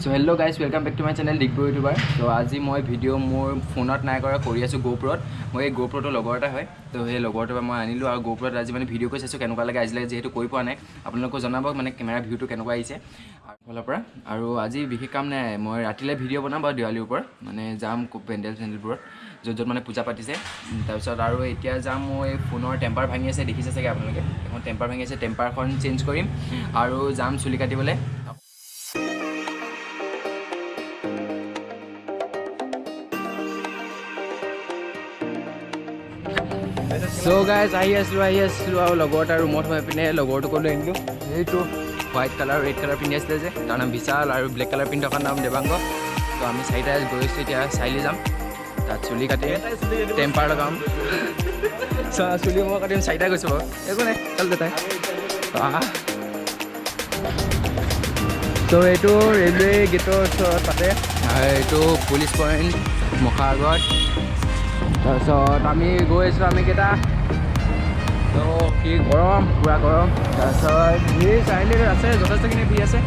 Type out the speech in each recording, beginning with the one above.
So hello guys, welcome back to my channel Digboi YouTuber. ত' আজি মই video' মোৰ ফোনত নাই কৰা, কৰি আছোঁ গ'প্ৰত। মই এই গ'প্ৰটো লগৰ এটা হয়, তো সেই লগৰটোৰ পৰা মই আনিলোঁ আৰু গ'প্ৰত আজি মানে ভিডিঅ' কৰি চাইছোঁ কেনেকুৱা লাগে। আজিলৈকে যিহেতু কৰি পোৱা নাই, আপোনালোকেও জনাব মানে কেমেৰা ভিউটো কেনেকুৱা আহিছে ফালৰ পৰা। আৰু আজি বিশেষ কাম নাই, মই ৰাতিলৈ ভিডিঅ' বনাম বাৰু দেৱালীৰ ওপৰত, মানে যাম পেণ্ডেল চেণ্ডেলবোৰত য'ত য'ত মানে পূজা পাতিছে। তাৰপিছত আৰু এতিয়া যাম, মই ফোনৰ টেম্পাৰ ভাঙি আছে, দেখিছে চাগে আপোনালোকে, এখন টেম্পাৰ ভাঙি আছে, টেম্পাৰখন চেঞ্জ কৰিম আৰু যাম চুলি কাটিবলৈ। চ' গাইজ, আহি আছিলোঁ আৰু লগৰ এটা ৰুমত সোমাই পিনে লগৰটোকো লৈ আনিলোঁ। সেইটো হোৱাইট কালাৰ, ৰেড কালাৰ পিন্ধি আছিলে যে, তাৰ নাম বিশাল আৰু ব্লেক কালাৰ পিন্ধি থকাৰ নাম দেৱাংগ। ত' আমি চাৰিটা গৈছোঁ, এতিয়া চাৰিআলি যাম, তাত চুলি কাটিম, টেম্পাৰ লগাম, চুলি মই কাটিম। চাৰিটা গৈছোঁ বাৰু, একো নাই, চল দেতাই। ত' এইটো ৰেলৱে গেটৰ ওচৰত পাতে, এইটো পুলিচ পইণ্ট মুখা আগত। তাৰপিছত আমি গৈ আছোঁ আমিকেইটা। ত' কি গৰম, পূৰা গৰম। তাৰপিছত ভিৰ চাৰিআলিত আছে, যথেষ্টখিনি ভিৰ আছে।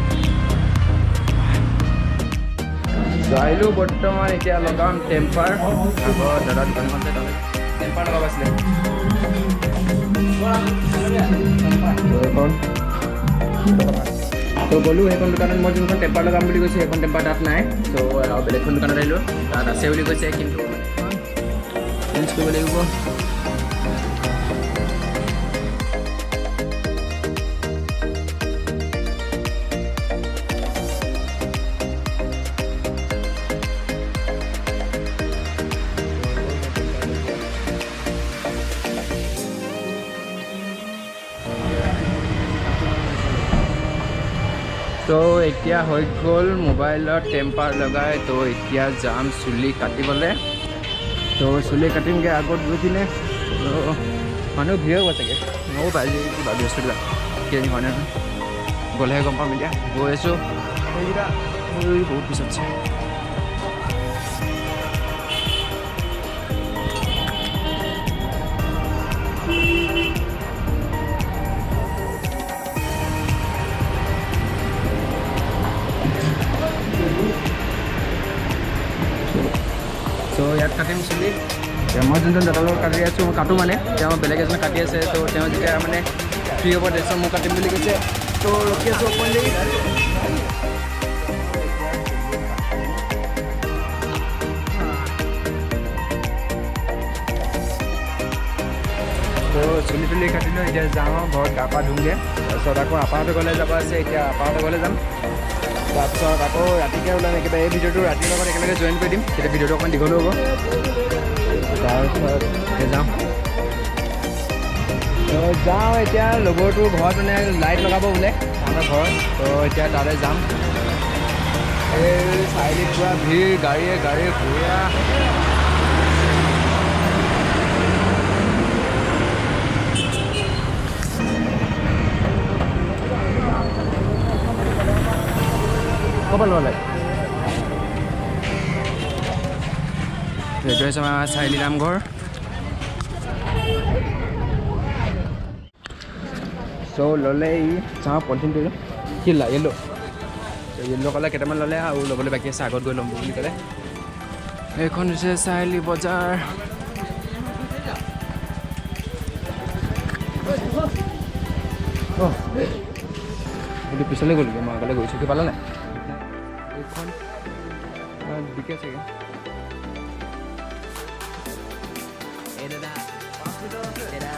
ত' আহিলোঁ বৰ্তমান, এতিয়া লগাম টেম্পাৰ। আগত দাদা দোকানখন আছে, তাতে টেম্পাৰ লগাব আছিলে। এইখন তো গ'লোঁ সেইখন দোকানত, মই যোনখন টেম্পাৰ লগাম বুলি কৈছোঁ সেইখন টেম্পাৰ তাত নাই। ত' আৰু বেলেগখন দোকানত আহিলোঁ, তাত আছে বুলি কৈছে, কিন্তু চেঞ্জ কৰিব লাগিব। ত' এতিয়া হৈ গ'ল মোবাইলত টেম্পাৰ লগাই। ত' এতিয়া যাম চুলি কাটিবলৈ। ত' চুলি কাটিমগৈ আগত গৈ পিনে। ত' মানুহ ভিৰ হ'ব চাগে, ময়ো আজি কিবা বৃহস্পতিবাৰ, কিজানি হয় নহয়, গ'লেহে গম পাম। এতিয়া গৈ আছোঁ, সেইকেইটা বহুত পিছত আছে। চ' ইয়াত কাটিম চুলি। এতিয়া মই যোনজন দাদাৰ লগত কাটি আছোঁ, মই কাটো মানে তেওঁ বেলেগ এজনে কাটি আছে। ত' তেওঁ যেতিয়া মানে ফ্ৰী হ'ব, তাৰপিছত মোক কাটিম বুলি কৈছে। ত' ৰখি আছোঁ অকণমান দেৰি। ত' চুলি তুলি কাটিলোঁ, এতিয়া যাওঁ ঘৰত গা পা ধুমগৈ। তাৰপিছত আকৌ আপাহঁতৰ ঘৰলৈ যাব আছে, এতিয়া আপাহঁতৰ ঘৰলৈ যাম। তাৰপিছত আকৌ ৰাতিকৈ ওলাম একেবাৰে। এই ভিডিঅ'টো ৰাতিৰ লগত একেলগে জইন কৰি দিম, তেতিয়া ভিডিঅ'টো অকণমান দীঘলো হ'ব। তাৰপিছত এতিয়া যাওঁ। তো যাওঁ এতিয়া লগৰটোৰ ঘৰত, মানে লাইট লগাব বোলে আমাৰ ঘৰত। তো এতিয়া তালৈ যাম। এই চাৰিআলিত পূৰা ভিৰ, গাড়ীয়ে গাড়ী পূৰা। ক'ৰপৰা ল'ব লাগে? এইটো হৈছে আমাৰ চাৰিআলি নামঘৰ। চ' ল'লে ই, চাওঁ পলিথিনটো কি লা য়েল্ল', য়েল্ল' কালাৰ কেইটামান ল'লে আৰু ল'বলৈ বাকী আছে, আগত গৈ ল'ম বুলি ক'লে। এইখন হৈছে চাৰিআলি বজাৰ। অঁ, এইটো পিছলৈ গ'লগৈ, মই আগলৈ গৈছোঁ। কি পালে নাই এইখন বিকে চাগে। এই দাদা, দাদা।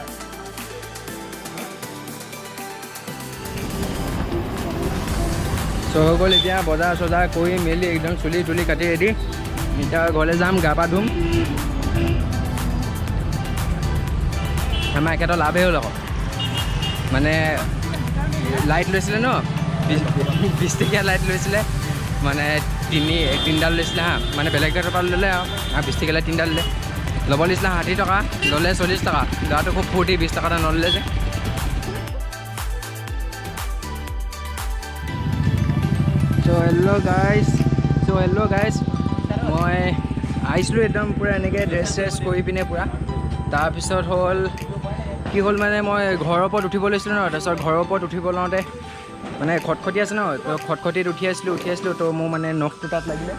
চ' হৈ গ'ল এতিয়া বজাৰ চজাৰ কৰি মেলি একদম চুলি তুলি কাটি ৰেডি। এতিয়া ঘৰলৈ যাম, গা পা ধুম। আমাৰ একেটা লাভেই হ'ল আকৌ, মানে লাইট লৈছিলে ন, 20 টকীয়া লাইট লৈছিলে, মানে তিনিডাল লৈছিলে হা, মানে বেলেগ এটাৰ পৰা ল'লে আৰু 20 টকীয়া লাইট তিনিডাল ল'লে। ল'ব দিছিলে 60 টকা, ল'লে 40 টকা। ল'ৰাটো খুব ফূৰ্তি, 20 টকা এটা নল'লে যে। So hello guys, so hello guys, মই আহিছিলোঁ একদম পূৰা এনেকৈ ড্ৰেছ চেছ কৰি পিনে পূৰা। তাৰপিছত হ'ল কি হ'ল, মানে মই ঘৰৰ ওপৰত উঠিব লৈছিলোঁ ন, তাৰপিছত ঘৰৰ ওপৰত উঠিব লওঁতে মানে খটখটি আছে ন, তো খটখটিত উঠি আছিলোঁ উঠি আছিলোঁ, তো মোৰ মানে নখটো তাত লাগিলে,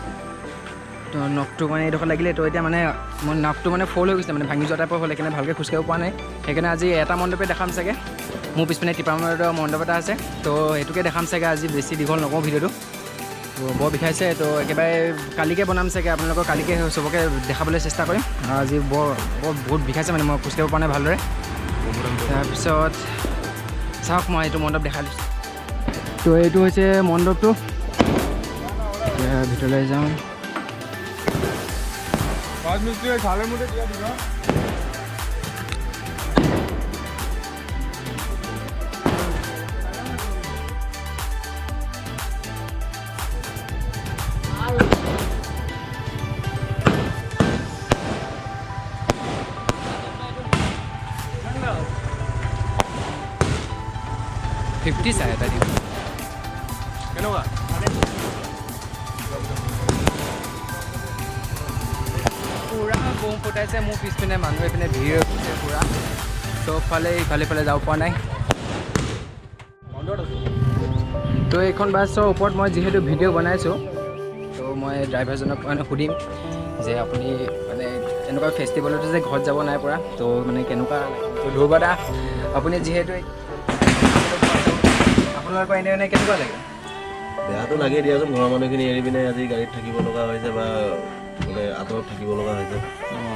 তো নখটো মানে এইডোখৰত লাগিলে। তো এতিয়া মানে মোৰ নখটো মানে ফ'ল হৈ গৈছিলে, মানে ভাঙি যোৱা টাইপৰ হ'ল, সেইকাৰণে ভালকৈ খোজকাঢ়িব পৰা নাই। সেইকাৰণে আজি এটা মণ্ডপে দেখাম চাগে। মোৰ পিছপিনে টিপামূৰৰ মণ্ডপ এটা আছে, তো সেইটোকে দেখাম চাগে আজি, বেছি দীঘল নকওঁ ভিডিঅ'টো। তো বৰ বিষাইছে, তো একেবাৰে কালিকে বনাম চাগে, আপোনালোকৰ কালিকে চবকে দেখাবলৈ চেষ্টা কৰিম। আজি বৰ বৰ বহুত বিষাইছে, মানে মই খোজকাঢ়িব পৰা নাই ভালদৰে। তাৰপিছত চাওক, মই এইটো মণ্ডপ দেখাই দিছোঁ। তো এইটো হৈছে মণ্ডপটো, এতিয়া ভিতৰলৈ যাওঁ। 50 চাই এটা দিওঁ। কেনেকুৱা? পূৰা বম ফুটাইছে। মোৰ পিছপিনে মানুহ এইপিনে ভিৰ হৈ গৈছে পূৰা, চবফালে ইফালে ইফালে যাব পৰা নাই। তো এইখন বাছৰ ওপৰত মই যিহেতু ভিডিঅ' বনাইছোঁ, তো মই ড্ৰাইভাৰজনক মানে সুধিম যে আপুনি মানে এনেকুৱা ফেষ্টিভেলতো যে ঘৰত যাব নাই পৰা, তো মানে কেনেকুৱা লাগে? তো ধ্ৰুৱ দা, আপুনি যিহেতু আপোনালোকৰ এনে মানে কেনেকুৱা লাগে? বেয়াটো লাগে দিয়াচোন, ঘৰৰ মানুহখিনি এৰি পিনে আজি গাড়ীত থাকিব লগা হৈছে বা মানে আঁতৰত থাকিব লগা হৈছে।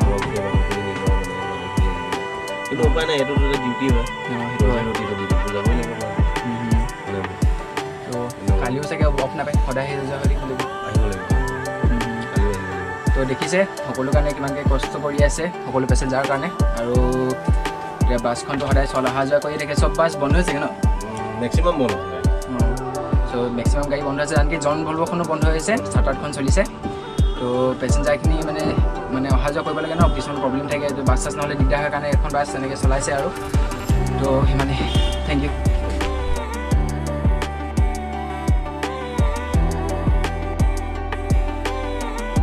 ঘৰৰ গোটেই মানুহখিনি, নিজৰ মানে মানুহখিনি এৰি পিনে। কিন্তু উপায় নাই, এইটোতো এটা ডিউটি হয়। সেইটো হয়। ডিউটি যাবই লাগিব মানে। তো কালিও চাগে অফ নাপায়, সদায় সেই যোৱা হৈ থাকিব লাগিব। আহিব লাগিব, কালিও আহিব লাগিব। তো দেখিছে সকলো কাৰণে কিমানকৈ কষ্ট কৰি আছে, সকলো পেচেঞ্জাৰৰ কাৰণে। আৰু এতিয়া বাছখনটো সদায় চল অহা যোৱা কৰি থাকে। চব বাছ বন্ধ হৈছে ন? মেক্সিমাম বন্ধ আছে। চ' মেক্সিমাম গাড়ী বন্ধ আছে, আনকি জন ভলভ'খনো বন্ধ হৈছে, 7-8খন চলিছে। তো পেচেঞ্জাৰখিনি মানে মানে অহা যোৱা কৰিব লাগে ন, কিছুমান প্ৰব্লেম থাকে, তো বাছ চাছ নহ'লে দিগদাৰ হয় কাৰণে এখন বাছ তেনেকৈ চলাইছে আৰু। তো সিমানেই, thank U.